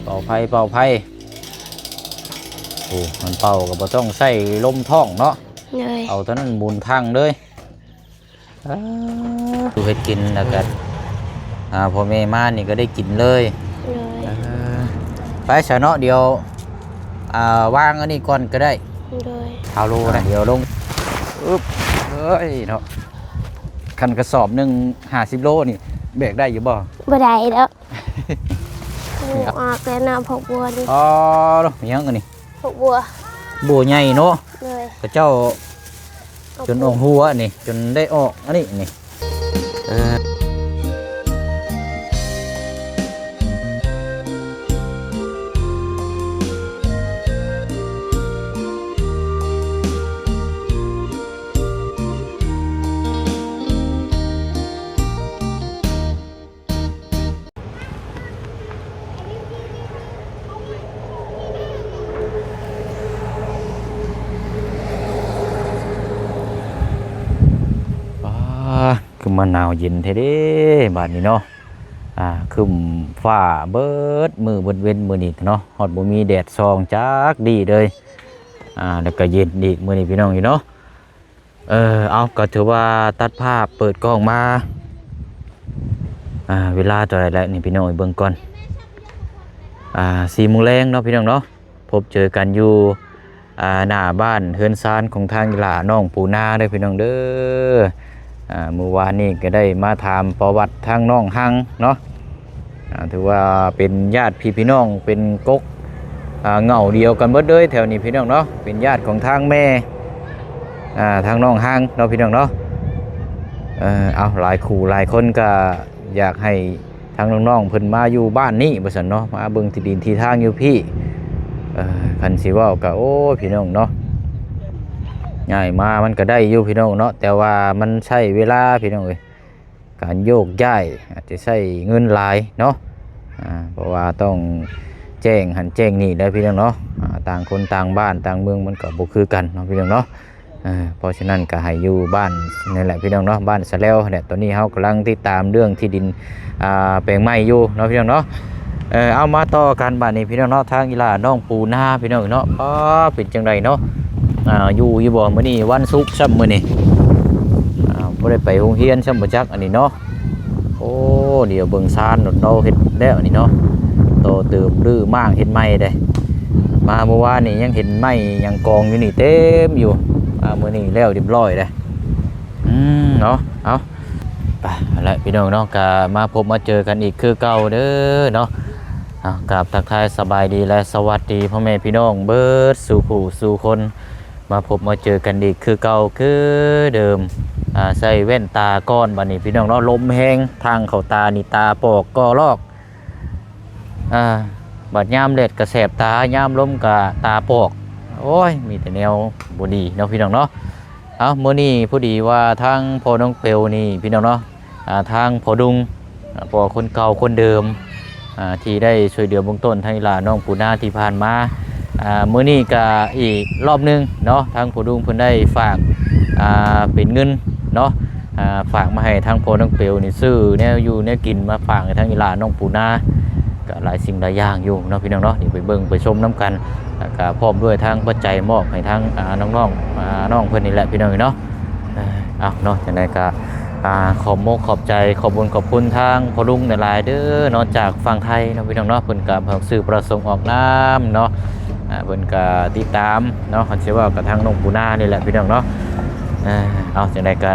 ເປົ່າໄຟ ເປົ່າໄຟ. ໂອ້ ມັນເປົ່າກໍບໍ່ຕ້ອງໃຊ້ລົມທ້ອງເນາະ. ໂດຍ. ເອົາເທົ່ານັ້ນໝູນຖັງເລີຍ. ເອີ ເຮັດກິນແລ້ວກໍ ອ່າ ພໍ່ແມ່ມານີ້ກໍໄດ້ກິນເລີຍ. ໂດຍ. ເອີ ໄປຊະເນາະ ດຽວ ອ່າ ວາງອັນນີ້ກ່ອນກໍໄດ້. ໂດຍ. ເອົາໂລນະ ດຽວລົງ. ອຶບ ເອີຍເນາະ ຄັນກະສອບໜຶ່ງຫ້າສິບໂລນີ້ ແບກໄດ້ຢູ່ບໍ່? ບໍ່ໄດ້ດອກ. ໝູອອກແລ້ວນະ ພວກບົວນີ້. ອໍ ມີຫຍັງອັນນີ້? ພວກບົວ. ບົວໃຫຍ່ເນາະ. ໂດຍ. ເຂົາເຈົ້າຈົນອອກຫົວນີ້ ຈົນໄດ້ອອກອັນນີ້ນີ້. ເອີ. ປ້າ ຄືມາໜາວເຢັນແທ້ເດ້ບາດນີ້ເນາະ. ອ່າ ຄຶ້ມຟ້າເບິດມື້ເບິດເວັນມື້ນີ້ເນາະ ຮອດບໍ່ມີແດດສ່ອງຈັກດີ້ເລີຍ. ອ່າ ແລ້ວກໍເຢັນອີກມື້ນີ້ ພີ່ນ້ອງ ຢູ່ເນາະ. ເອີ ເອົາ ກໍຖືວ່າຕັດພາບເປີດກ້ອງມາ ອ່າ ເວລາເທົ່າໃດແລ້ວນີ້ ພີ່ນ້ອງເອີຍ ເບິ່ງກ່ອນ. ອ່າ ສີ່ໂມງແລງເນາະ ພີ່ນ້ອງເນາະ. ພົບເຈີກັນຢູ່ ອ່າ ໜ້າບ້ານເຮືອນຊານຂອງທາງອີ່ຫຼ້ານ້ອງປູນາເດີ ພີ່ນ້ອງເດີ. ອ່າ ມື້ວານນີ້ກໍໄດ້ມາຖາມປະຫວັດທາງນ້ອງຮັງເນາະ. ອ່າ ຖືວ່າເປັນຍາດພີ່ພີ່ນ້ອງ ເປັນກົກ ອ່າ ເຫງົ້າດຽວກັນເບິດເລີຍແຖວນີ້ ພີ່ນ້ອງເນາະ. ເປັນຍາດຂອງທາງແມ່ ອ່າ ທາງນ້ອງຮັງເນາະ ພີ່ນ້ອງເນາະ. ເອີ ເອົາ ຫຼາຍຄູ່ຫຼາຍຄົນກໍຢາກໃຫ້ ທາງນ້ອງໆເພິ່ນມາຢູ່ບ້ານນີ້ວ່າຊັ້ນເນາະ ມາເບິ່ງທີ່ດິນທີ່ທາງຢູ່ພີ້. ເອີ ຄັນຊິເວົ້າກໍ ໂອ້ຍ ພີ່ນ້ອງເນາະ ຍ້າຍມາມັນກໍໄດ້ຢູ່ ພີ່ນ້ອງເນາະ ແຕ່ວ່າມັນໃຊ້ເວລາ ພີ່ນ້ອງເອີຍ. ການໂຍກຍ້າຍອາດຈະໃຊ້ເງິນຫຼາຍເນາະ ອ່າ ເພາະວ່າຕ້ອງແຈ້ງຫັ້ນແຈ້ງນີ້ແຫຼະ ພີ່ນ້ອງເນາະ. ອ່າ ຕ່າງຄົນຕ່າງບ້ານຕ່າງເມືອງມັນກໍບໍ່ຄືກັນເນາະ ພີ່ນ້ອງເນາະ. ເອີ ເພາະສະນັ້ນກໍໃຫ້ຢູ່ບ້ານນີ້ແຫຼະ ພີ່ນ້ອງເນາະ ບ້ານສະແລວຫັ້ນແຫຼະ. ຕອນນີ້ເຮົາກຳລັງຕິດຕາມເລື່ອງທີ່ດິນ ອ່າ ແປງໃໝ່ຢູ່ເນາະ ພີ່ນ້ອງເນາະ. ເອີ ເອົາ ມາຕໍ່ກັນບາດນີ້ ພີ່ນ້ອງເນາະ ທາງອີ່ຫຼ້ານ້ອງປູນາ ພີ່ນ້ອງເນາະ. ອໍ ເປັນຈັ່ງໃດເນາະ ອ່າ ຢູ່ຢູ່ບໍ່? ມື້ນີ້ວັນສຸກຊ້ຳ ມື້ນີ້ ອ່າ ບໍ່ໄດ້ໄປໂຮງຮຽນຊ້ຳ ບໍ່ຈັກອັນນີ້ເນາະ. ໂອ້ ດຽວເບິ່ງຊານໂດດ ເຮົາເຮັດແລ້ວນີ້ເນາະ ຕໍ່ເຕີມ ຮື້ມ້າງ ເຮັດໃໝ່ເດ້. ມາມື້ວານນີ້ຍັງເຫັນໄມ້ຫຍັງກອງຢູ່ນີ້ເຕັມຢູ່ ອ່າ ມື້ນີ້ແລ້ວຮຽບຮ້ອຍເດ້. ອືມ ເນາະ ເອົາ ໄປ ເອົາລະ ພີ່ນ້ອງເນາະ ກະມາພົບມາເຈີກັນອີກຄືເກົ່າເດີເນາະ. ເອົາ ກາບທັກທາຍສະບາຍດີ ແລະ ສະຫວັດດີພໍ່ແມ່ພີ່ນ້ອງເບິດສູ່ຜູ້ສູ່ຄົນ. ມາພົບມາເຈີກັນອີກຄືເກົ່າຄືເດີມ. ອ່າ ໃສ່ແວ່ນຕາກ່ອນບາດນີ້ ພີ່ນ້ອງເນາະ ລົມແຮງ ທາງເຂົ້າຕານີ້ຕາປອກກໍລອກ. ອ່າ ບາດຍາມແດດກໍແສບຕາ ຍາມລົມກໍຕາປອກ. ໂອ້ຍ ມີແຕ່ແນວບໍ່ດີເນາະ ພີ່ນ້ອງເນາະ. ເອົາ ມື້ນີ້ພໍດີວ່າທາງພໍ່ນ້ອງເປວນີ້ ພີ່ນ້ອງເນາະ ອ່າ ທາງພໍ່ດຸງ ອ່າ ເພາະວ່າຄົນເກົ່າຄົນເດີມ ອ່າ ທີ່ໄດ້ຊ່ວຍເຫຼືອເບື້ອງຕົ້ນທາງອີ່ຫຼ້ານ້ອງປູນາທີ່ຜ່ານມາ. ອ່າ ມື້ນີ້ກະອີກລອບໜຶ່ງເນາະ ທາງພໍ່ດຸງເພິ່ນໄດ້ຝາກ ອ່າ ເປັນເງິນເນາະ ອ່າ ຝາກມາໃຫ້ທາງພໍ່ນ້ອງເປວນີ້ ຊື້ແນວຢູ່ແນວກິນມາຝາກໃຫ້ທາງອີ່ຫຼ້ານ້ອງປູນາ ກະຫຼາຍສິ່ງຫຼາຍຢ່າງຢູ່ເນາະ ພີ່ນ້ອງເນາະ. ນີ້ໄປເບິ່ງໄປຊົມນຳກັນ ແລ້ວກະພ້ອມດ້ວຍທາງປັດໄຈມອບໃຫ້ທາງ ອ່າ ນ້ອງໆ ອ່າ ນ້ອງເພິ່ນນີ້ແຫຼະ ພີ່ນ້ອງເນາະ. ເອີ ເອົາເນາະ ຈັ່ງໃດກໍ ອ່າ ຂອບມົກຂອບໃຈ ຂອບບຸນຂອບຄຸນທາງພໍ່ລຸງຫຼາຍໆເດີເນາະ ຈາກຝັ່ງໄທເນາະ ພີ່ນ້ອງເນາະ. ເພິ່ນກໍຝາກຊື້ປະສົງອອກນາມເນາະ ອ່າ ເພິ່ນກໍຕິດຕາມເນາະ ຄັນຊິເວົ້າກັບທາງນ້ອງປູນານີ້ແຫຼະ ພີ່ນ້ອງເນາະ. ເອີ ເອົາ ຈັ່ງໃດກໍ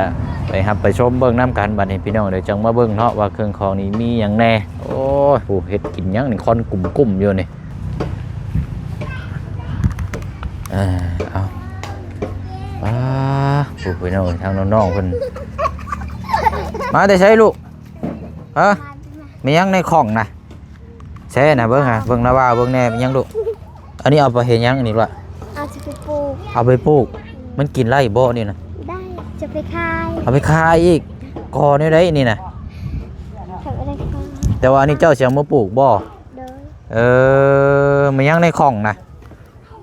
ໄປຮັບໄປຊົມເບິ່ງນຳກັນບັດນີ້ ພີ່ນ້ອງ ດຽວຈັ່ງມາເບິ່ງເນາະ ວ່າເຄື່ອງຂອງນີ້ມີຫຍັງແດ່. ໂອ້ຍ ຜູ້ເຮັດກິນຫຍັງນີ້ ຄວັນກຸ້ມໆຢູ່ນີ້. ເອີ ເອົາ ປ້າ ໂອ້ ພີ່ນ້ອງເອີຍ ທາງນ້ອງໆເພິ່ນ ມາແຕ່ໃສລູກ? ຮະ? ມີຫຍັງໃນຂ້ອງນະ? ແຊ່ນະ ເບິ່ງຫາ ເບິ່ງນາວ່າເບິ່ງແດ່ ມີຫຍັງລູກ? ອັນນີ້ເອົາໄປເຮັດຫຍັງອັນນີ້ລະ? ເອົາຊິໄປປູກ ເອົາໄປປູກ. ມັນກິນໄດ້ບໍ່ນີ້ນະ? ໄດ້ ຈະໄປຂາຍ ເອົາໄປຂາຍອີກ. ກໍແນວໃດນີ້ນະ? ແຕ່ວ່າອັນນີ້ເຈົ້າຊິເອົາມາປູກບໍ່? ໂດຍ. ເອີ ມີຫຍັງໃນຂ້ອງນະ?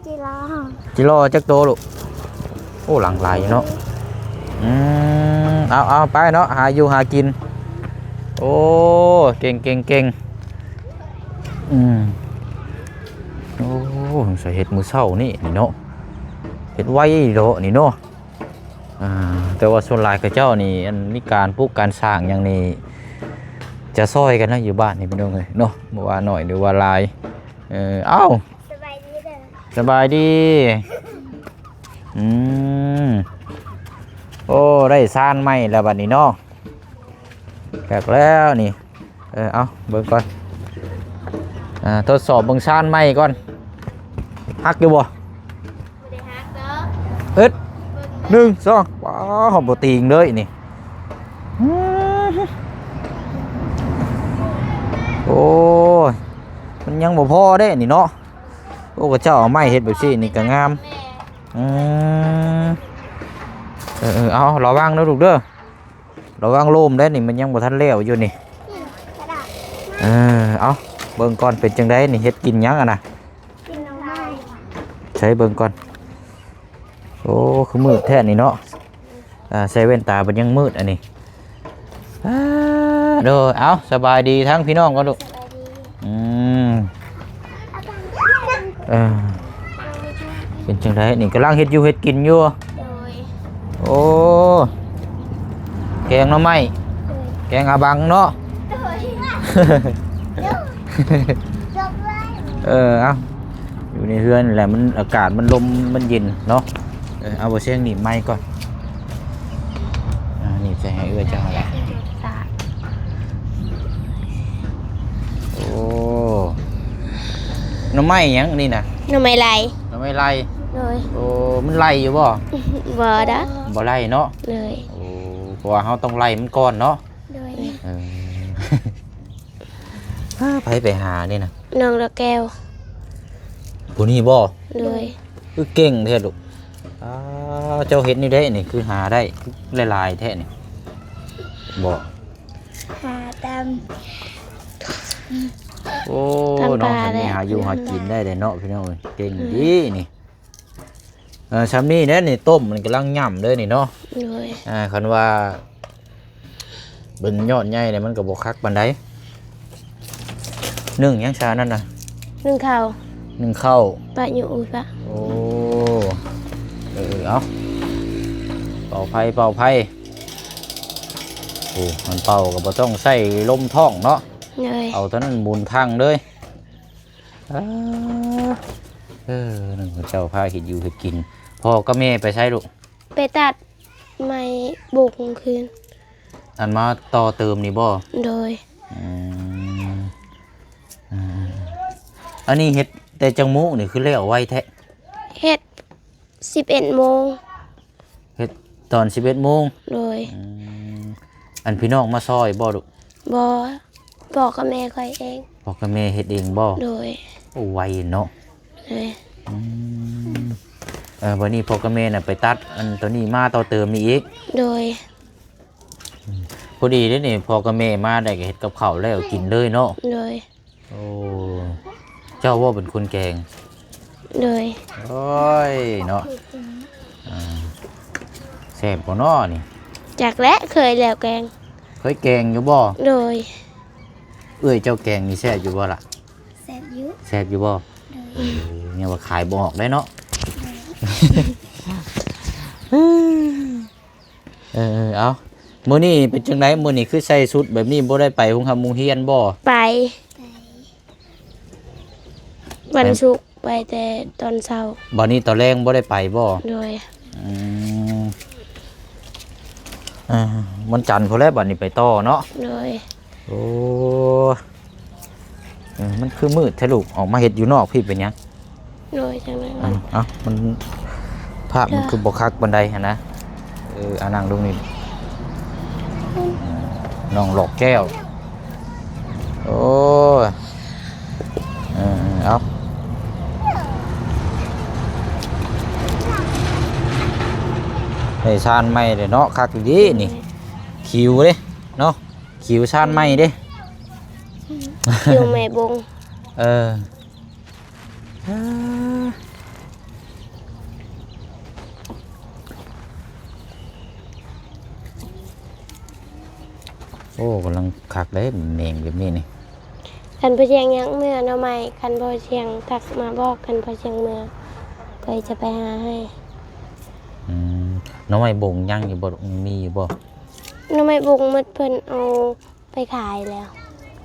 ຈິລໍ ຈິລໍຈັກໂຕລູກ? ໂອ້ ຫຼັງຫຼາຍເນາະ. ອືມ ເອົາ ເອົາໄປເນາະ ຫາຢູ່ຫາກິນ. ໂອ້ ເກັ່ງ ເກັ່ງ ເກັ່ງ. ອືມ ສງໄສເຮັດມື້ເຊົ້ານີ້ນີ້ເນາະ ເຮັດໄວເດາະນີ້ເນາະ. ອ່າ ແຕ່ວ່າສ່ວນຫຼາຍເຂົາເຈົ້ານີ້ ອັນມີການປຸກການສ້າງຫຍັງນີ້ ຈະຊ່ອຍກັນນະ ຢູ່ບ້ານນີ້ພີ່ນ້ອງເອີຍເນາະ ບໍ່ວ່າໜ້ອຍຫຼືວ່າຫຼາຍ. ເອີ ເອົ້າ ສະບາຍດີເດີ ສະບາຍດີ. ອືມ ໂອ້ ໄດ້ຊານໃໝ່ແລ້ວບັດນີ້ເນາະ ແປກແລ້ວນີ້. ເອີ ເອົາເບິ່ງກ່ອນ ອ່າ ທົດສອບເບິ່ງຊານໃໝ່ກ່ອນ ຮັກຢູ່ບໍ່? ບໍ່ໄດ້ຮັກດອກ ເອີ ເບິ່ງ ໜຶ່ງ ສອງ ວ້າວ ບໍ່ຕີງເລີຍນີ້. ອືມ ໂອ້ຍ ມັນຍັງບໍ່ພໍເດ້ນີ້ເນາະ. ໂອ້ ເຂົາເຈົ້າເອົາໄມ້ເຮັດແບບຊີ້ນີ້ກໍງາມ. ອືມ ເອີໆ ເອົາ ລະວັງເດີລູກເດີ ລະວັງລົ້ມເດ້ນີ້ ມັນຍັງບໍ່ທັນແລ້ວຢູ່ນີ້. ເອີ ເອົາ ເບິ່ງກ່ອນ ເປັນຈັ່ງໃດນີ້ ເຮັດກິນຫຍັງຫັ້ນນະ? ກິນໜໍ່ໄມ້ ໃສ່ເບິ່ງກ່ອນ. ໂອ້ ຄືມືດແທ້ນີ້ເນາະ. ອ່າ ໃສ່ແວ່ນຕາບັດຍັງມືດອັນນີ້. ອ່າ ໂດຍ ເອົາ ສະບາຍດີທັງພີ່ນ້ອງກ່ອນລູກ. ສະບາຍດີ. ອືມ ເອີ ເປັນຈັ່ງໃດນີ້ ກຳລັງເຮັດຢູ່ເຮັດກິນຢູ່? ໂດຍ. ໂອ້ ແກງໜໍ່ໄມ້. ໂດຍ. ແກງອາບັງເນາະ. ໂດຍ. ເອີ ເອົາ ຢູ່ໃນເຮືອນແຫຼະ ມັນ ອາກາດມັນລົມມັນເຢັນເນາະ. ເອີ ເອົາ ບໍ່ແຊງໜີບໄມ້ກ່ອນ. ອ່າ ໜີບໃສ່ໃຫ້ເອື້ອຍເຈົ້າຫັ້ນແຫຼະ. ໂອ້ ໜໍ່ໄມ້ຫຍັງນີ້ນະ? ໜໍ່ໄມ້ໄລ່. ໜໍ່ໄມ້ໄລ່. ໂດຍ. ໂອ້ ມັນໄລ່ຢູ່ບໍ່? ບໍ່ດອກ. ບໍ່ໄລ່ເນາະ. ໂດຍ. ໂອ້ ເພາະວ່າເຮົາຕ້ອງໄລ່ມັນກ່ອນເນາະ. ໂດຍ. ເອີ ພາໃຜໄປຫານີ້ນະ? ນ້ອງດອກແກ້ວ. ຜູ້ນີ້ບໍ່? ໂດຍ. ຄືເກັ່ງແທ້ລູກ. ອ້າ ເຈົ້າເຮັດແນວໃດນີ້ ຄືຫາໄດ້ຫຼາຍໆແທ້ນີ້? ບໍ່ ຫາຕາມ ໂອ້ ຕາມປ່າ ນ້ອງເພິ່ນນີ້ ແຫຼະ ຫາຢູ່ຫາກິນໄດ້ເດ້ເນາະ ພີ່ນ້ອງເອີຍ ເກັ່ງ ອືມ ດີນີ້. ເອີ ຊ່ຳນີ້ແຫຼະນີ້ ຕົ້ມມັນກຳລັງຫຍ້ຳເດີນີ້ເນາະ. ໂດຍ. ອ່າ ຄັນວ່າເປັນຍອດໃຫຍ່ແລ້ວມັນກໍບໍ່ຄັກປານໃດ. ໜຶ້ງຫຍັງຊະນັ້ນນະ? ໜຶ້ງເຂົ້າ. ໜຶ້ງເຂົ້າ. ປະຫຍັງ? ໂອ້ ເອີ ເອົາ ເປົ່າໄຟ ເປົ່າໄຟ. ໂອ້ ມັນເປົ່າກໍບໍ່ຕ້ອງໃຊ້ລົມທ້ອງເນາະ. ໂດຍ. ເອົາເທົ່ານັ້ນໝູນຖັງເລີຍ. ເອີ ເອີ ນັ້ນເຂົາເຈົ້າພາເຮັດຢູ່ເຮັດກິນ. ພໍ່ກັບແມ່ໄປໃສລູກ? ໄປຕັດໄມ້ບຸກຄືນ. ອັນມາຕໍ່ເຕີມນີ້ບໍ່? ໂດຍ. ອືມ ອືມ ອັນນີ້ເຮັດແຕ່ຈັກໂມງນີ້ ຄືແລ້ວໄວແທ້? ເຮັດສິບເອັດໂມງ. ເຮັດຕອນສິບເອັດໂມງ. ໂດຍ. ອືມ ອັນພີ່ນ້ອງມາຊ່ອຍບໍ່ລູກ? ບໍ່ ພໍ່ກັບແມ່ຂ້ອຍເອງ. ພໍ່ກັບແມ່ເຮັດເອງບໍ່? ໂດຍ. ໂອ້ ໄວເນາະ. ໂດຍ. ອືມ ເອີ ບັດນີ້ພໍ່ກັບແມ່ນະໄປຕັດອັນໂຕນີ້ມາຕໍ່ເຕີມນີ້ອີກ. ໂດຍ. ອືມ ພໍດີເດ້ນີ້ ພໍ່ກັບແມ່ມາໄດ້ກໍເຮັດກັບເຂົ້າແລ້ວກິນເລີຍເນາະ. ໂດຍ. ໂອ້ ເຈົ້າບໍ່ເປັນຄົນແກງ? ໂດຍ. ໂອ້ຍເນາະ ອ່າ ແຊບບໍ່ເນາະນີ້? ຈັກແຫຼະ ເຄີຍແລ້ວແກງ. ເຄີຍແກງຢູ່ບໍ່? ໂດຍ. ເອື້ອຍເຈົ້າແກງນີ້ແຊບຢູ່ບໍ່ລະ? ແຊບຢູ່. ແຊບຢູ່ບໍ່? ໂດຍ. ເອີ ຍັງວ່າຂາຍບໍ່ອອກໄດ໋ເນາະ. ໂດຍ. ເອີ ເອົາ ມື້ນີ້ເປັນຈັ່ງໃດ? ມື້ນີ້ຄືໃສ່ຊຸດແບບນີ້ ບໍ່ໄດ້ໄປໂຮງຮ່ຳໂຮງຮຽນບໍ່? ໄປ ໄປ ວັນສຸກໄປແຕ່ຕອນເຊົ້າ. ບັດນີ້ຕອນແລງບໍ່ໄດ້ໄປບໍ່? ໂດຍ. ອືມ ອ່າ ວັນຈັນພຸ້ນແຫຼະ ບັດນີ້ໄປຕໍ່ເນາະ. ໂດຍ. ໂອ້ ເອີ ມັນຄືມືດແທ້ລູກ ອອກມາເຮັດຢູ່ນອກພີ້ເປັນຫຍັງ? ໂດຍ ຈັ່ງນັ້ນ. ເອົ້າ ມັນ ພາບມັນຄືບໍ່ຄັກປານໃດຫັ້ນນະ. ເອີ ອາ ນັ່ງລົງນີ້ ນ້ອງດອກແກ້ວ. ໂອ້ຍ ເອີ ເອົາ ໄດ້ຊານໃໝ່ເດ້ເນາະ ຄັກອີ່ຫຼີນີ້. ໂດຍ. ຂິວເດ້ເນາະ ຂິວຊານໃໝ່ເດ້. ຢູ່ແມ່ບົງ. ເອີ. ໂອ້ ກຳລັງຄັກເດ້ ແມງແບບນີ້ນີ້. ຄັນພໍ່ຊຽງຍັງເມືອໜໍ່ໄມ້ ຄັນພໍ່ຊຽງທັກມາບອກ ຄັນພໍ່ຊຽງເມືອ ຂ້ອຍຈະໄປຫາໃຫ້. ອືມ ໜໍ່ໄມ້ບົງຍັງຢູ່ບໍ່? ມີຢູ່ບໍ່? ໜໍ່ໄມ້ບົງໝົດ ເພິ່ນເອົາໄປຂາຍແລ້ວ.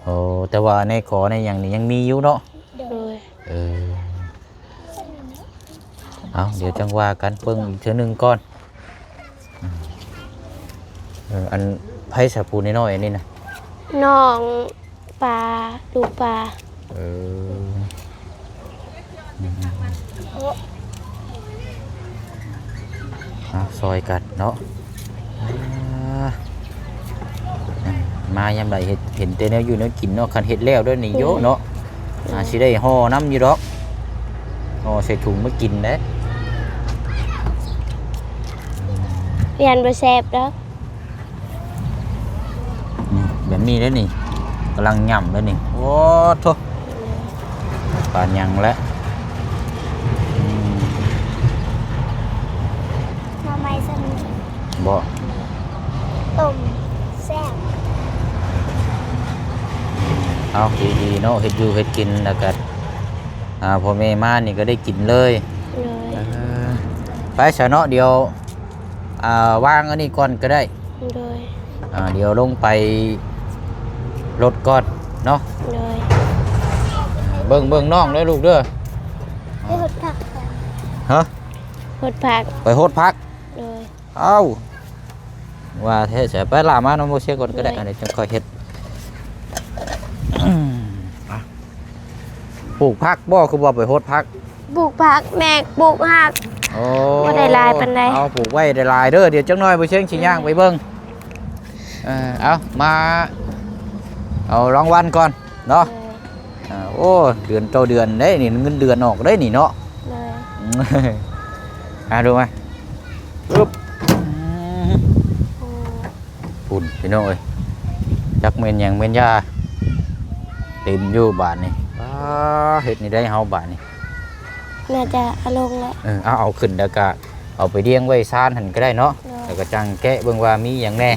ໂອ້ ແຕ່ວ່າໃນກໍໃນຫຍັງນີ້ຍັງມີຢູ່ເນາະ? ໂດຍ. ເອີ ເອົາ ດຽວຈັ່ງວ່າກັນ ເບິ່ງອີກເທື່ອໜຶ່ງກ່ອນ. ເອີ ອັນ ໃຜສະຜູ້ນ້ອຍໆອັນນີ້ນະ? ນ້ອງປາ ລູກປາ. ເອີ ອືມ ເອົາ ຊ່ອຍກັນເນາະ. ມາຍາມໃດເຮັດ ເຫັນແຕ່ແນວຢູ່ແນວກິນເນາະ. ຄັນເຮັດແລ້ວເດີນີ້ໂຍະເນາະ. ອາ ຊິໄດ້ຫໍ່ນຳຢູ່ດອກ ຫໍ່ໃສ່ຖົງມາກິນເດ້. ຢ້ານບໍ່ແຊບດອກ. ນີ້ ແບບນີ້ເດ້ນີ້ ກຳລັງຫຍ້ຳເດ້ນີ້. ໂອ້ໂທ້ ປານຫຍັງແຫຼະ. ອືມ ໜໍ່ໄມ້ຊັ້ນບໍ່? ຕົ້ມແຊບ. ເອົາ ດີໆເນາະ ເຮັດຢູ່ເຮັດກິນ ແລ້ວກະ ອ່າ ພໍ່ແມ່ມານີ້ກໍໄດ້ກິນເລີຍ. ໂດຍ. ເອີ ໄປຊະເນາະ ດຽວ ອ່າ ວາງອັນນີ້ກ່ອນກໍໄດ້. ໂດຍ. ອ່າ ດຽວລົງໄປລົດກ່ອນເນາະ. ໂດຍ. ເບິ່ງ ເບິ່ງນ້ອງເດີລູກເດີ. ໄປຫົດຜັກ. ຮະ? ຫົດຜັກ. ໄປຫົດຜັກ. ໂດຍ. ເອົ້າ ວ່າແທ້ ໃສ ໄປລະ ມານຳບໍ່ຊຽງກ່ອນກໍໄດ້. ໂດຍ. ອັນນີ້ຈັ່ງຄ່ອຍເຮັດ. ອືມ ອະ ປູກຜັກບໍ່? ຄືວ່າໄປຫົດຜັກ? ປູກຜັກ ແມ່ປູກຜັກ. ໂອ້ ບໍ່ໄດ້ຫຼາຍປານໃດ. ເອົາ ປູກໄວ້ໄດ້ຫຼາຍເດີ. ດຽວຈັກໜ້ອຍບໍ່ຊຽງຊິຍ່າງໄປເບິ່ງ. ເອີ ເອົາ ມາເອົາລາງວັນກ່ອນເນາະ. ໂດຍ. ອ່າ ໂອ້ ເດືອນຕໍ່ເດືອນເດ້ນີ້ ເງິນເດືອນອອກເດ້ນີ້ເນາະ. ໂດຍ. ອ່າ ດູມາ ປຶບ ອືມ ໂອ້ ພຸ້ນ ພີ່ນ້ອງເອີຍ ຈັກແມ່ນຫຍັງແມ່ນຢາ ເຕັມຢູ່ບາດນີ້. ອ່າ ເຮັດນີ້ໄດ້ເຮົາບາດນີ້ ໜ້າຈະເອົາລົງແລ້ວ. ເອີ ເອົາ ເອົາຂຶ້ນ ແລ້ວກະເອົາໄປລຽງໄວ້ຊານຫັ້ນກໍໄດ້ເນາະ. ໂດຍ. ແລ້ວກໍຈັ່ງແກະເບິ່ງວ່າມີຫຍັງແດ່.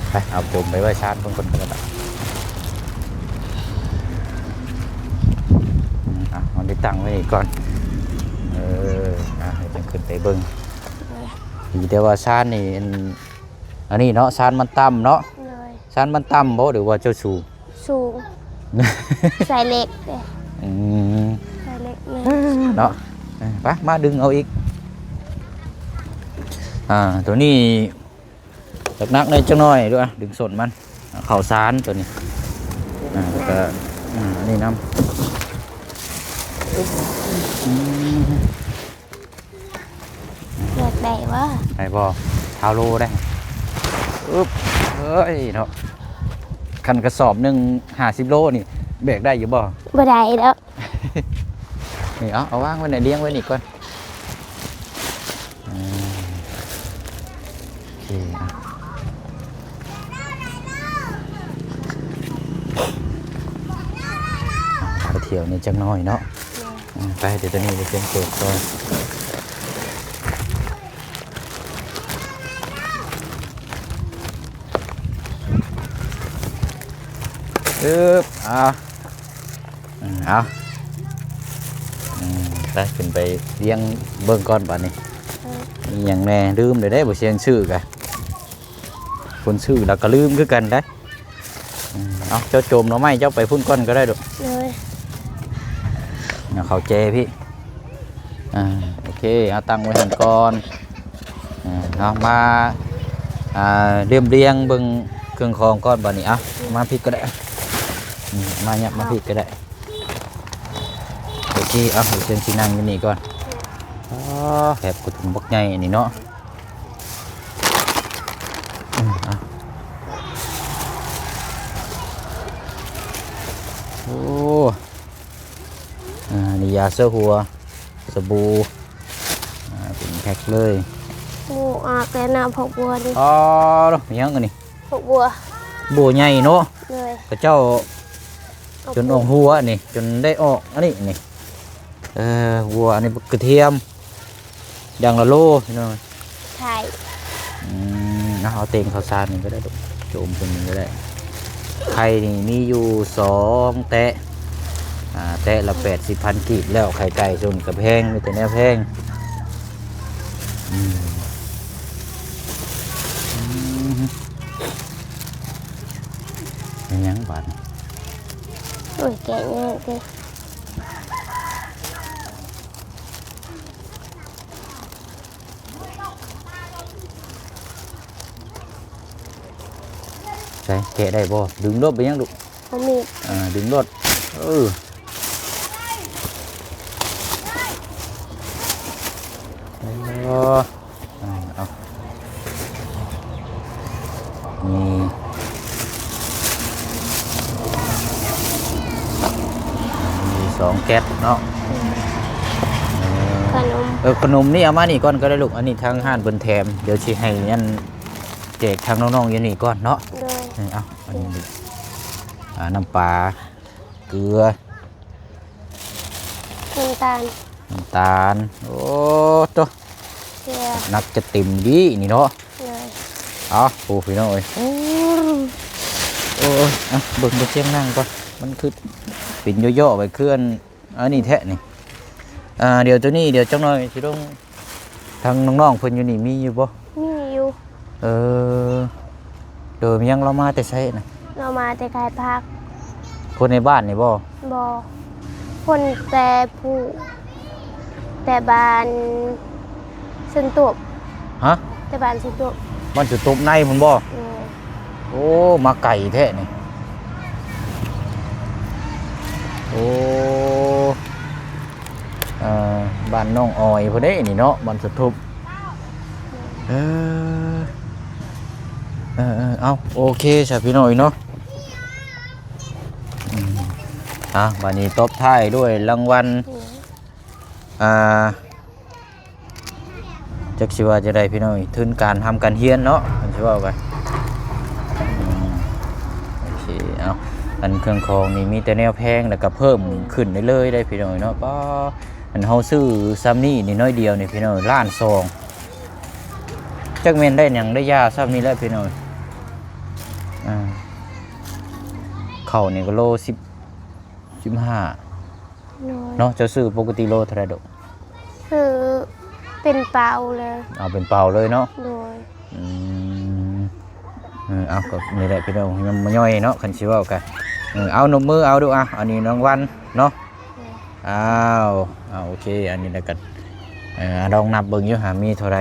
ໄປ ເອົາປົມໄປໄວ້ຊານເບິ່ງກ່ອນກໍໄດ້. ອືມ ເອົາ ເອົາໄປຕັ້ງໄວ້ນີ້ກ່ອນ. ເອີ ອ່າ ໃຫ້ເພິ່ນຂຶ້ນໄປເບິ່ງ. ດີແຕ່ວ່າຊານນີ້ ອັນ ອັນນີ້ເນາະ ຊານມັນຕ່ຳເນາະ. ໂດຍ. ຊານມັນຕ່ຳບໍ່ ຫຼືວ່າເຈົ້າສູງ? ສູງ ໃສ່ເຫຼັກເດ້. ອືມ ໃສ່ເຫຼັກນີ້ເນາະ. ເອີ ໄປ ມາດຶງເອົາອີກ. ອ່າ ໂຕນີ້ໜັກໆ ໜ້ອຍຈັກໜ້ອຍດູ ດຶງສົ້ນມັນ ເຂົ້າຊານໂຕນີ້. ອ່າ ແລ້ວກໍ ອ່າ ອັນນີ້ນຳ. ອືມ ແບກໄດ້ບໍ່? ໄດ້ບໍ່? ຊາວໂລໄດ້. ອຶບ ເອີຍເນາະ ຄັນກະສອບໜຶ່ງຫ້າສິບໂລນີ້ ແບກໄດ້ຢູ່ບໍ່? ບໍ່ໄດ້ດອກ. ນີ້ ເອົາ ເອົາວາງໄວ້ນີ້ ລຽງໄວ້ນີ້ກ່ອນ. ອືມ ໂອເຄ ອ່ະ ໄປທ່ຽວນີ້ຈັກໜ້ອຍເນາະ. ອືມ ໄປ ດຽວໂຕນີ້ໄປປ່ຽນເກີບກ່ອນ. ອຶບ ອ່າ ອືມ ເອົາ ອືມ ໄປ ຂຶ້ນໄປລຽງເບິ່ງກ່ອນບາດນີ້. ເອີ ມີຫຍັງແດ່? ລືມແລ້ວເດ້ ບໍ່ຊຽງຊື້ກະ ຄົນຊື້ລະກະລືມຄືກັນໄດ໋. ອືມ ເອົາ ເຈົ້າໂຈມໜໍ່ໄມ້ເຈົ້າໄປພຸ້ນກ່ອນກໍໄດ້ລູກ. ໂດຍ. ເອົາເຂົ້າແຈພີ້. ອ່າ ໂອເຄ ເອົາຕັ້ງໄວ້ຫັ້ນກ່ອນ. ອ່າ ເອົາມາ ອ່າ ລຽມລຽງເບິ່ງເຄື່ອງຂອງກ່ອນບາດນີ້. ເອົາ ມາພີ້ກໍໄດ້. ອືມ ມາຫຍັບມາພີ້ກໍໄດ້. ໂອເຄ ເອົາ ດຽວເຊີນຊິນັ່ງຢູ່ນີ້ກ່ອນ. ອໍ ແບບກະຖົງບັກໃຫຍ່ອັນນີ້ເນາະ. ອືມ ເອົາ ໂອ້ ອ່າ ນີ້ຢາເຊື້ອຫົວ ສະບູ ອ່າ ເປັນແພັກເລີຍ. ໂອ້ ອາກແລ້ວນະ ພວກບົວນີ້. ອໍ ຫຍັງອັນນີ້? ພວກບົວ ບົວໃຫຍ່ເນາະ. ໂດຍ. ເຂົາເຈົ້າຈົນອອກຫົວນີ້ ຈົນໄດ້ອອກອັນນີ້ນີ້. ເອີ ບົວ ອັນນີ້ບັກກະທຽມ ຢ່າງລະໂລພີ່ນ້ອງ. ໃຊ່. ອືມ ເອົາ ເອົາເຕັງເຂົ້າສານນີ້ກໍໄດ້ລູກ. ໂຈມຕົງນີ້ກໍໄດ້ ໄຂ່ນີ້ມີຢູ່ສອງແຕະ ອ່າ ແຕະລະແປດສິບພັນກີບແລ້ວ ໄຂ່ໄກ່ຊົນກໍແພງ ມີແຕ່ແນວແພງ ອືມ ອືມ ແມ່ນຫຍັງບາດນີ້ ໂອ້ຍ ແກະຍາກເດ້. ໃສ ແກະໄດ້ບໍ່? ດຶງໂລດ ເປັນຫຍັງລູກ? ບໍ່ມີ ອ່າ ດຶງໂລດ ເອີ ເອີ ເອົາ ນີ້ ມີສອງແກັດເນາະ ເອີ ຂະໜົມ ເອີ ຂະໜົມນີ້ເອົາມານີ້ກ່ອນກໍໄດ້ລູກ ອັນນີ້ທາງຮ້ານເພິ່ນແຖມ ດຽວຊິໃຫ້ອັນ ແຈກທາງນ້ອງໆຢູ່ນີ້ກ່ອນເນາະ ໂດຍ ເອີ ເອົາ ອັນນີ້ ອ່າ ນ້ຳປາ ເກືອ ນ້ຳຕານ ນ້ຳຕານ ໂອ້ໂຕ ເກືອ ໜັກຈະເຕັມດີນີ້ເນາະ ໂດຍ ເອົາ ໂອ້ ພີ່ນ້ອງເອີຍ ໂອ້ ໂອ້ຍ ເອົາ ເບິ່ງ ເບິ່ງ ສຽງນັ່ງກ່ອນ ມັນຄືເປັນຍໍ້ໆໄປເຄື່ອນ ອັນນີ້ແທ້ນີ້ ອ່າ ດຽວໂຕນີ້ ດຽວຈັກໜ່ອຍຊິລົງ ທາງນ້ອງໆເພິ່ນຢູ່ນີ້ມີຢູ່ບໍ່? ມີຢູ່ ເອີ ໂດຍ ມີຫຍັງ ລາວມາແຕ່ໃສນະ? ລາວມາແຕ່ຂາຍຜັກ ຄົນໃນບ້ານນີ້ບໍ່? ບໍ່ ຄົນແຕ່ຜູ້ ແຕ່ບ້ານເຊິ່ງຕົບ ຮະ? ແຕ່ບ້ານເຊິ່ງຕົບ ບ້ານເຊິ່ງຕົບໃນພຸ້ນບໍ່? ເອີ ໂອ້ ມາໄກແທ້ນີ້ ໂອ້ ເອີ ບ້ານນ້ອງອອຍພຸ້ນເດ້ນີ້ເນາະ ບ້ານສະທົບ ເອີ ເອີ ເອີ ເອົາ ໂອເຄຊະພີ່ນ້ອງເນາະ ອືມ ອ່າ ບາດນີ້ຕົບທ້າຍດ້ວຍລາງວັນ ອືມ ອ່າ ຈັກຊິວ່າຈັ່ງໃດພີ່ນ້ອງ ທຶນການທຳການຮຽນເນາະ ຄັນຊິເວົ້າກັນ ອືມ ໂອເຄ ເອົາ ອັນເຄື່ອງຂອງນີ້ມີແຕ່ແນວແພງ ແລ້ວກໍເພີ່ມຂຶ້ນເລື້ອຍໆໄດ໋ພີ່ນ້ອງເນາະ ປ້າ ອັນເຮົາຊື້ຊ່ຳນີ້ ນີ້ໜ້ອຍດຽວນີ້ພີ່ນ້ອງ ລ້ານສອງ ຈັກແມ່ນໄດ້ຫຍັງໄດ້ຢາຊ່ຳນີ້ແຫຼະພີ່ນ້ອງ ອ່າ ເຂົ້ານີ້ກໍໂລສິບ ສິບຫ້າ ໂດຍ ເນາະ ເຈົ້າຊື້ປົກກະຕິໂລເທົ່າໃດດອກ? ຊື້ເປັນເປົາເລີຍ ເອົາເປັນເປົາເລີຍເນາະ ໂດຍ ອືມ ເອີ ເອົາ ກໍນີ້ແຫຼະພີ່ນ້ອງ ຍັງບໍ່ຍ່ອຍເນາະ ຄັນຊິເວົ້າກະ ເອີ ເອົາ ນົບມືເອົາດູ ອ່ະ ອັນນີ້ລາງວັນເນາະ ໂດຍ ອ້າວ ເອົາ ໂອເຄ ອັນນີ້ແລ້ວກໍ ເອີ ລອງນັບເບິ່ງຢູ່ຫາມີເທົ່າໃດ?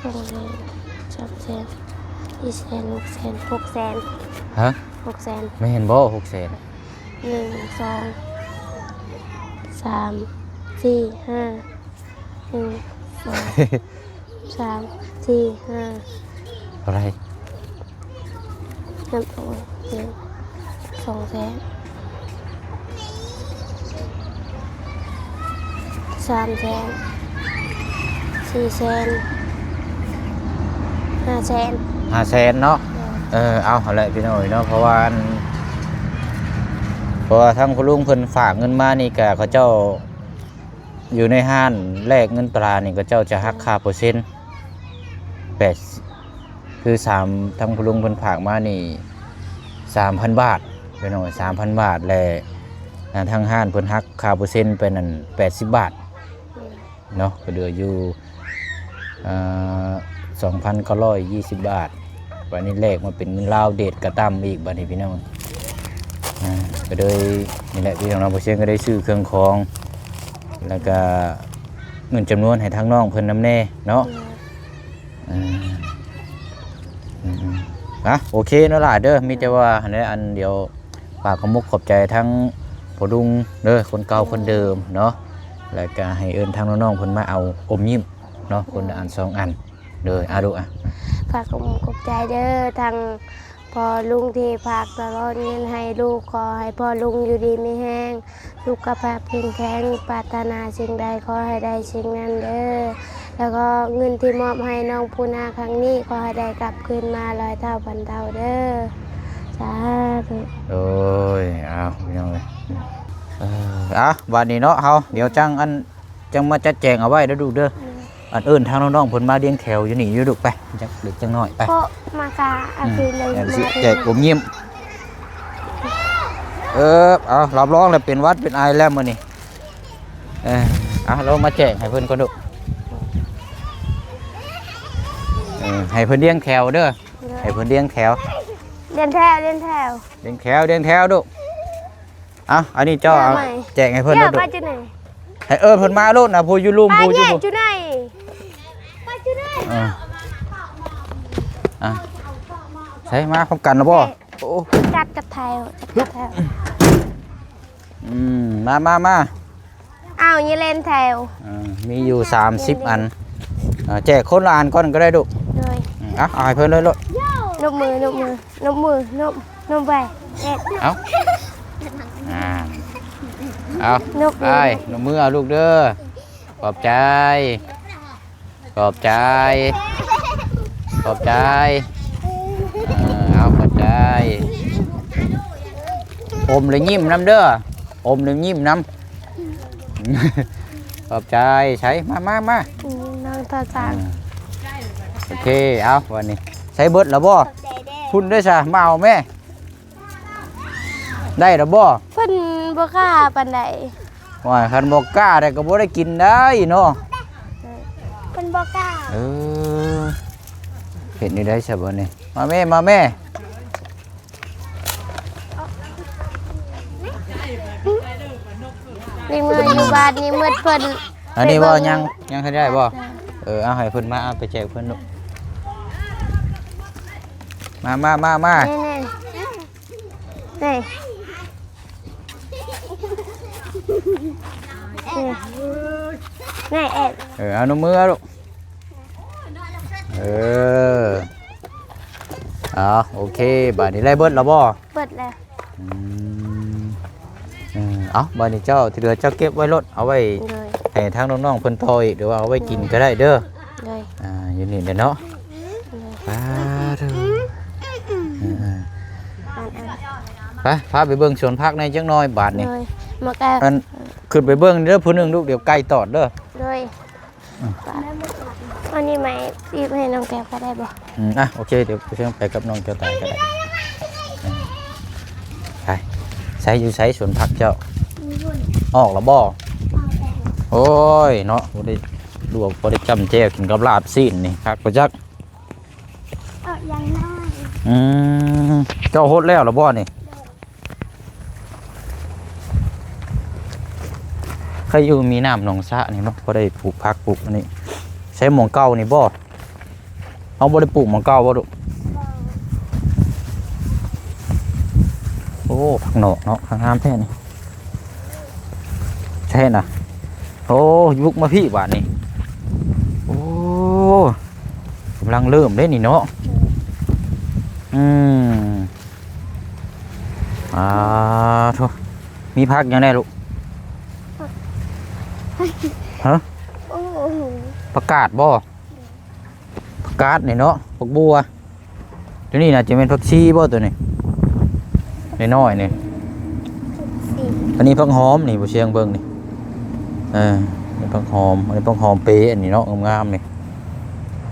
ສອງແສນ ສາມແສນ ສີ່ແສນ ຫົກແສນ ຫົກແສນ ຮະ? ຫົກແສນ ແມ່ນບໍ່? ຫົກແສນ ໜຶ່ງ ສອງ ສາມ ສີ່ ຫ້າ ໜຶ່ງ ສອງ ສາມ ສີ່ ຫ້າ ເທົ່າໃດ? ນັບ ໂອ້ຍ ໜຶ່ງ ສອງແສນ ສາມແສນ ສີ່ແສນ ຫ້າແສນ ຫ້າແສນເນາະ ໂດຍ ເອີ ເອົາຫັ້ນແຫຼະພີ່ນ້ອງເອີຍເນາະ ເພາະວ່າອັນ ເພາະວ່າທາງພໍ່ລຸງເພິ່ນຝາກເງິນມານີ້ກະ ເຂົາເຈົ້າ ຢູ່ໃນຮ້ານແລກເງິນຕານີ້ ເຂົາເຈົ້າຈະຫັກຄ່າເປີເຊັນ ແປດ ຄືສາມ ທາງພໍ່ລຸງເພິ່ນຝາກມານີ້ ສາມພັນບາດ ພີ່ນ້ອງ ສາມພັນບາດ ແລະ ອ່າ ທາງຮ້ານເພິ່ນຫັກຄ່າເປີເຊັນໄປນັ້ນ ແປດສິບບາດເນາະ ກໍເຫຼືອຢູ່ ອ່າ ສອງພັນເກົ້າຮ້ອຍຍີ່ສິບບາດ ບາດນີ້ແລກມາເປັນເງິນລາວ ເດດກະຕ່ຳອີກບາດນີ້ພີ່ນ້ອງ ອ່າ ກໍເລີຍນີ້ແຫຼະພີ່ນ້ອງເນາະ ບໍ່ເຊງກໍໄດ້ຊື້ເຄື່ອງຂອງ ແລ້ວກໍເງິນຈຳນວນໃຫ້ທາງນ້ອງເພິ່ນນຳແດ່ເນາະ ໂດຍ ອ່າ ອືມໆ ອ່ະ ໂອເຄເນາະຫຼ້າເດີ ມີແຕ່ວ່າຫັ້ນແຫຼະ ອັນດຽວ ຝາກຂອບມຸກຂອບໃຈທາງພໍ່ລຸງເດີ ຄົນເກົ່າຄົນເດີມເນາະ ແລ້ວກະໃຫ້ເອີ້ນທາງນ້ອງໆເພິ່ນມາເອົາອົມຍິ້ມເນາະ ຄົນລະອັນສອງອັນເດີ ອາ ລູກອະ ຝາກຂອບມຸກຂອບໃຈເດີ ທາງພໍ່ລຸງທີ່ຝາກຕະຫຼອດເງິນໃຫ້ລູກ ຂໍໃຫ້ພໍ່ລຸງຢູ່ດີມີແຮງ ສຸຂະພາບເຂັ້ມແຂງ ປາດຖະໜາສິ່ງໃດຂໍໃຫ້ໄດ້ສິ່ງນັ້ນເດີ ແລ້ວກໍເງິນທີ່ມອບໃຫ້ນ້ອງປູນາຄັ້ງນີ້ ຂໍໃຫ້ໄດ້ກັບຄືນມາຮ້ອຍເທົ່າພັນເທົ່າເດີ ສາທຸ ໂອ້ຍ ເອົາ ພີ່ນ້ອງເອີຍ ເອີ ເອົາ ບາດນີ້ເນາະ ເຮົາ ດຽວຈັ່ງອັນ ຈັ່ງມາຈັດແຈງເອົາໄວ້ເດີລູກເດີ ໂດຍ ອັນເອີ້ນທາງນ້ອງໆເພິ່ນມາລຽງແຖວຢູ່ນີ້ຢູ່ລູກ ໄປ ຈັກເລັກຈັກນ້ອຍໄປ. ເພາະມາກະອາ ອືມ ເພິ່ນເລີຍ ແອມຊິແຈກອົມຍິ້ມ. ເອີ ເອົາ ຮັບຮອງແລ້ວເປັນຫວັດເປັນໄອແລ້ວມື້ນີ້. ເອີ ເອົາ ລົງມາແຈກໃຫ້ເພິ່ນກ່ອນລູກ. ເອີ ໃຫ້ເພິ່ນລຽງແຖວເດີ ໃຫ້ເພິ່ນລຽງແຖວ ລຽງແຖວ ລຽງແຖວ ລຽງແຖວ ລຽງແຖວລູກ. ເອົາ ອັນນີ້ເຈົ້າເອົາແຈກໃຫ້ເພິ່ນໂລດ ໃຫ້ເອີ້ນເພິ່ນມາໂລດນະ ຜູ້ຢູ່ລຸ່ມ ຜູ້ຢູ່ພຸ້ນ ເອີ ອ່ະ ໃສ່ມາພ້ອມກັນລະບໍ່? ໂອ້ ຈັດກັບແຖວ ຈັດກັບແຖວ. ອືມ ມາ ມາ ມາ ອ້າວ ຢ່າເລນແຖວ ເອີ ມີຢູ່ສາມສິບອັນ ເອີ ແຈກຄົນລະອັນກ່ອນກໍໄດ້ລູກ. ໂດຍ ອືມ ເອົາ ເອົາໃຫ້ເພິ່ນເລີຍໂລດ. ນົບມື ນົບມື ນົບມື ນົບ ນົບໄປ ເອັດ ເອົາ ອ່າ ເອົາ ນົບມື ໄປ ນົບມືເອົາລູກເດີ. ຂອບໃຈ ຂອບໃຈ ຂອບໃຈ ເອີ ເອົາ ຂອບໃຈ. ອົມແລ້ວຍິ້ມນຳເດີ ອົມແລ້ວຍິ້ມນຳ. ຂອບໃຈ ໃສ ມາ ມາ ມາ ອືມ ນ້ອງຕໍ່ຈານ. ເອີ ໂອເຄ ເອົາ ບາດນີ້ໃຊ້ເບິດແລ້ວບໍ່? ຂອບໃຈເດີ ພຸ້ນເດີຊະ ມາເອົາແມ້. ໄດ້ແລ້ວບໍ່? ເພິ່ນບໍ່ກ້າປານໃດ. ໂອ້ຍ ຄັນບໍ່ກ້າແລ້ວກໍບໍ່ໄດ້ກິນໄດ້ເນາະ. ເພິ່ນບໍ່ກ້າ. ເອີ ເຮັດແນວໃດຊະບາດນີ້? ມາແມ່ ມາແມ່. ນີ້ເມື່ອຢູ່ບ້ານນີ້ມືດເພິ່ນ. ອັນນີ້ບໍ່ ໄປເບິ່ງ ຍັງ ຍັງທັນໄດ້ບໍ່? ເອີ ເອົາໃຫ້ເພິ່ນມາ ເອົາໄປແຈກເພິ່ນລູກ. ມາ ມາ ມາ ມາ ນີ້ ນີ້ ນີ້ ນີ້ ເອັດ ເອີ ເອົານົມມືເອົາລູກ. ເອີ ເອົາ ໂອເຄ ບາດນີ້ໄດ້ເບິດແລ້ວບໍ່? ເບິດແລ້ວ. ອືມ ເອີ ເອົາ ບາດນີ້ເຈົ້າ ທີ່ເຫຼືອເຈົ້າເກັບໄວ້ໂລດ ເອົາໄວ້ ໂດຍ ໃຫ້ທາງນ້ອງໆເພິ່ນຕໍ່ອີກ ຫຼືວ່າເອົາໄວ້ກິນກໍໄດ້ເດີ. ໂດຍ ອ່າ ຢູ່ນີ້ແຫຼະເນາະ. ໂດຍ ປາດໂທ້ ເອີ ເອີ ອັນ ອັນ ໄປ ພາໄປເບິ່ງສວນຜັກໃນຈັກໜ່ອຍບາດນີ້. ໂດຍ ມາແກ ອັນ ຂຶ້ນໄປເບິ່ງເດີຜູ້ໜຶ່ງລູກ ດຽວໄກ່ຕອດເດີ. ໂດຍ ອືມ ອັນນີ້ໄມ້ ອີບໃຫ້ນ້ອງແກ້ວກໍໄດ້ບໍ່? ອືມ ອ່ະ ໂອເຄ ດຽວໄປກັບນ້ອງແກ້ວຕາກໍໄດ້. ອືມ ໄປ ໃສ ຢູ່ໃສສວນຜັກເຈົ້າ? ອອກແລ້ວບໍ່? ໂອ້ຍເນາະ ບໍ່ໄດ້ລວກ ບໍ່ໄດ້ຈ້ຳແຈ່ວກິນກັບລາບຊີ້ນນີ້ ຄັກບໍ່ຈັກ. ອອກຢ່າງນ້ອຍ. ອືມ ເຈົ້າຫົດແລ້ວລະບໍ່ນີ້? ໃຄຢູ່ມີນ້ຳໜອງສະນີ້ເນາະ ພໍໄດ້ປູກຜັກປູກອັນນີ້. ໃຊ້ໝອງເກົ່ານີ້ບໍ່? ເຮົາບໍ່ໄດ້ປູກໝອງເກົ່າບໍ່ລູກ? ໂອ້ ຜັກໜອກເນາະ ງາມແທ້ນີ້. ແທ້ນະ. ໂອ້ ບຸກມາພີ້ບາດນີ້. ໂອ້ ກຳລັງເລີ່ມເດ້ນີ້ເນາະ. ອືມ ອ່າ ໂທ້ ມີຜັກຫຍັງແດ່ລູກ? ຮະ? ໂອ້ ຜັກກາດບໍ່? ຜັກກາດນີ້ເນາະ ຜັກບົວ. ຕົວນີ້ໜ້າຈະແມ່ນຜັກຊີບໍ່ຕົວນີ້? ນ້ອຍໆນີ້. ອັນນີ້ຜັກຫອມນີ້ ບໍ່ຊຽງເບິ່ງນີ້. ເອີ ນີ້ຜັກຫອມ ອັນນີ້ຜັກຫອມເປ ອັນນີ້ເນາະ ງາມໆນີ້.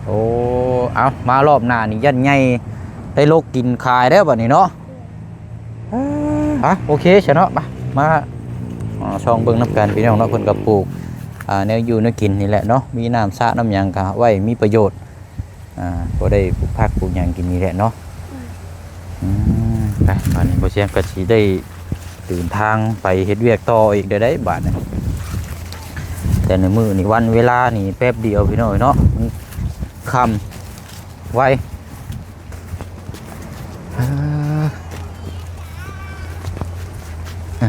ໂອ້ ເອົາ ມາລອບໜ້ານີ້ຢ້ານໃຫຍ່ໄດ້ລົກກິນຂາຍແລ້ວບັດນີ້ເນາະ. ອ່ະ ໂອເຄຊະເນາະ ມາ ມາ ອ່າ ສ່ອງເບິ່ງນຳກັນພີ່ນ້ອງເນາະ. ເພິ່ນກໍປູກ ອ່າ ແນວຢູ່ແນວກິນນີ້ແຫຼະເນາະ ມີນ້ຳສະນ້ຳຫຍັງກໍໄວ້ມີປະໂຫຍດ ອ່າ ບໍ່ໄດ້ປູກຜັກປູກຫຍັງກິນນີ້ແຫຼະເນາະ. ອືມ ອືມ ໄປ ບາດນີ້ບໍ່ຊຽງກໍຊິໄດ້ເດີນທາງໄປເຮັດວຽກຕໍ່ອີກແລ້ວໄດ໋ບາດນີ້. ແຕ່ໃນມື້ນີ້ ວັນເວລານີ້ແປັບດຽວພີ່ນ້ອງເນາະ ມັນຄ່ຳໄວ. ເອີ ເອີ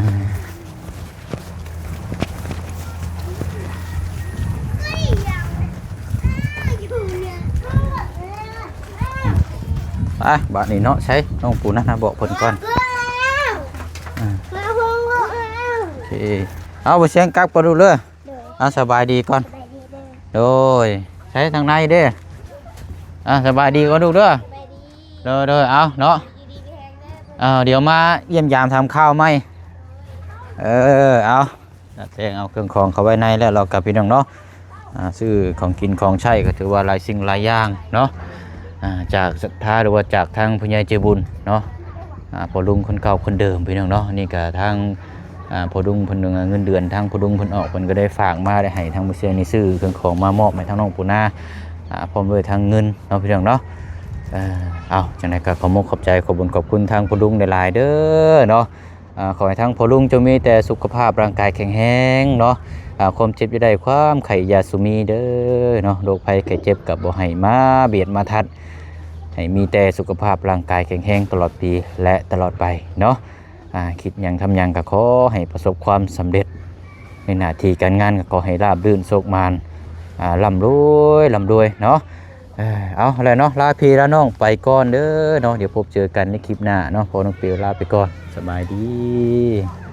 ໄປ ບາດນີ້ເນາະ ໃສ່ນ້ອງປູນນະ ບອກເພິ່ນກ່ອນ. ເອີ ໂອເຄ ເອົາ ບໍ່ຊຽງກັບກ່ອນລູກເດີ. ໂດຍ ອ່າ ສະບາຍດີກ່ອນ ສະບາຍດີເດີ. ໂດຍ ໃສ່ທາງໃນເດ້. ອ່າ ສະບາຍດີກ່ອນລູກເດີ. ສະບາຍດີ ໂດຍ ໂດຍ ເອົາເນາະ ຢູ່ດີມີແຮງເດີ. ເອົາ ດຽວມາຢ້ຽມຢາມຖາມຂ່າວໃໝ່. ເອີ ເອົາ ແຕ່ງເອົາເຄື່ອງຂອງເຂົ້າໄວ້ໃນແລ້ວ ລາວກັບພີ່ນ້ອງເນາະ. ເ ອ່າ ຊື້ຂອງກິນຂອງໃຊ້ ກໍຖືວ່າຫຼາຍສິ່ງຫຼາຍຢ່າງເນາະ ອ່າ ຈາກສັດທາ ຫຼືວ່າຈາກທາງຜູ້ໃຫຍ່ໃຈບຸນເນາະ ອ່າ ພໍ່ລຸງຄົນເກົ່າຄົນເດີມ ພີ່ນ້ອງເນາະ. ນີ້ກໍທາງ ອ່າ ພໍ່ລຸງເພິ່ນ ເງິນເດືອນທາງພໍ່ລຸງເພິ່ນອອກ ເພິ່ນກໍໄດ້ຝາກມາ ໄດ້ໃຫ້ທາງບໍ່ຊຽງນີ້ຊື້ເຄື່ອງຂອງມາມອບໃຫ້ທາງນ້ອງປູນາ ອ່າ ພ້ອມດ້ວຍທາງເງິນເນາະ ພີ່ນ້ອງເນາະ. ເອີ ເອົາ ຈັ່ງໃດກໍຂອບມຸກຂອບໃຈ ຂອບບຸນຂອບຄຸນທາງພໍ່ລຸງຫຼາຍໆເດີເນາະ. ອ່າ ຂໍໃຫ້ທາງພໍ່ລຸງຈົ່ງມີແຕ່ສຸຂະພາບຮ່າງກາຍແຂງແຮງເນາະ ອ່າ ຄວາມເຈັບຢ່າໄດ້ ຄວາມໄຂ້ຢ່າສູ່ມີເດີເນາະ ໂລກໄພໄຂ້ເຈັບກໍບໍ່ໃຫ້ມາບຽດມາທັດ ໃຫ້ມີແຕ່ສຸຂະພາບຮ່າງກາຍແຂງແຮງຕະຫຼອດປີ ແລະ ຕະຫຼອດໄປເນາະ. ອ່າ ຄິດຫຍັງທຳຫຍັງກໍຂໍໃຫ້ປະສົບຄວາມສຳເລັດ ໃນໜ້າທີ່ການງານກໍຂໍໃຫ້ລາບລື່ນໂຊກໝານ ອ່າ ລ່ຳລວຍ ລ່ຳລວຍເນາະ. ເອີ ເອົາແລ້ວເນາະ ລາພີ່ລານ້ອງໄປກ່ອນເດີເນາະ ດຽວພົບເຈີກັນໃນຄລິບໜ້າເນາະ. ພໍ່ນ້ອງປິວລາໄປກ່ອນ ສະບາຍດີ.